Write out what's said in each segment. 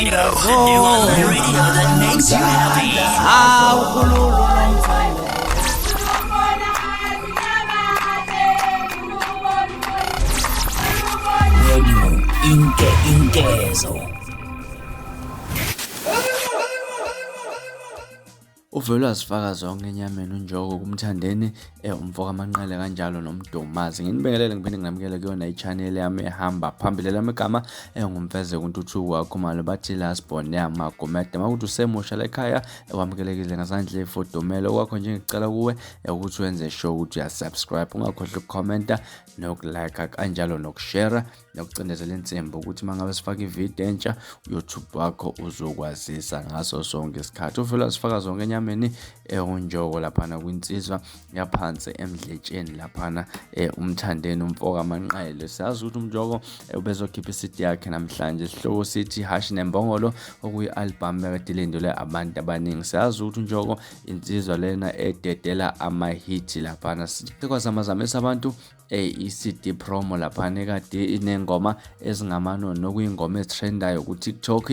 radio. You are the radio that makes you happy. Inkezo. Uvela sifaka zonke enyameni uNjoko kuMthandeni umfoka amanqele kanjalo noMdumazi. Nginibingelele ngiphinde nginamukele kuyona ichannel yami ehamba phambili lami igama ngumfeze kuntuthuko wakho manje bathi last born yamagomede makuthi usemusha la ekhaya wamukelekile ngasandla efodumelo kwakho nje ngicela kuwe ukuthi wenze sure ukuthi uyasubscribe ungakhohlwa ukucomment nokulike kanjalo nokushare nokucindezela insimbi ukuthi mangabe sifaka ivideo entsha YouTube wakho uzokwazisa ngaso sonke isikhathi. Uvela sifaka zonke enyameni uNjoko laphana kwinsizwa yaphansi emdletsheni laphana uMthandeni umfoka amanqele. Siyazi ukuthi uNjoko ubezokhipha iCD yakhe namhlanje isihloko sithi Ihhashi neMbongolo okuyi-album ekadilindele abantu abaningi. Siyazi ukuthi uNjoko insizwa lena ededela ama-hit laphana sikwazamazamisa abantu iCD promo laphana ekade inengoma ezingamanono nokuyingoma ezitrendayo ku TikTok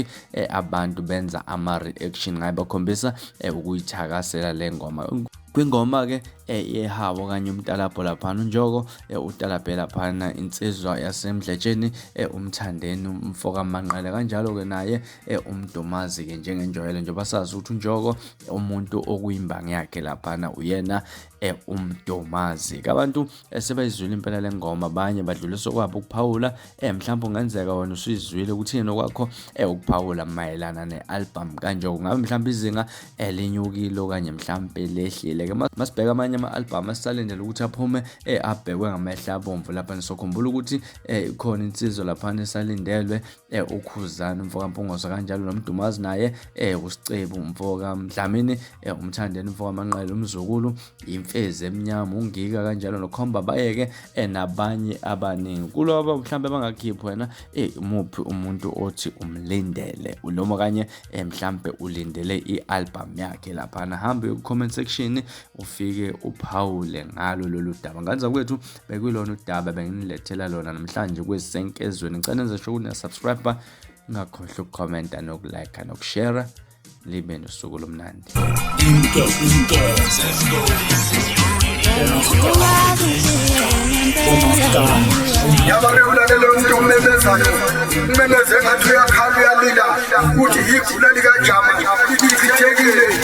abantu benza ama-reaction ngabe bakhombisa ukuyithakasela le ngoma. Kwingoma ke yehawo kanye uMtalabho laphana uNjoko uTalabhe laphana insizwa yasemdletsheni uMthandeni umfoka amanqele kanjalo ke naye uMdumazi ke njengenjwayelo njengoba sazi ukuthi uNjoko umuntu okuyimbangi yakhe laphana uyena uMdumazi. Abantu sebayizwile impela lengoma abanye badlulisa kwabo ukuphawula mhlawumbe ungenzeka wena usizwile ukuthi yini okwakho ukuphawula mayelana nealbum kanjoko ngabe mhlawumbe izinga elinyukile kanye mhlawumbe lehlile ke masibheka amanye ama-album asisalindele ukuthi aphume abhekwe ngamehla abomvu lapha nisokhumbula ukuthi ikhona insizwa lapha esalindelwe ukhuzana umfoka Mpungose kanjalo noMdumazi naye uSicebo umfoka Mdlamini uMthandeni umfoka amanqele umzukulu imfezi emnyama ungika kanjalo nokhomba bayeke nabanye abaningi kuloba mhlawumbe bangakhiphi wena umuphi umuntu othi umlindele noma kanye mhlawumbe ulindele ialbum yakhe lapha hambe ku-comment section ufike uphawule ngalo lolu daba. Nganza kwethu bekulona udaba benginilethela lona namhlanje kwesenkezweni. Ngicela nenze sure ukuthi subscribe ngakhohlwa ukucomment nokulike nokushare libe nosuku lomnandi. Yabareulale lo muntu umemezayo umemeze ngathi uyakhala uyalila ukuthi yigula lika jama ichithekile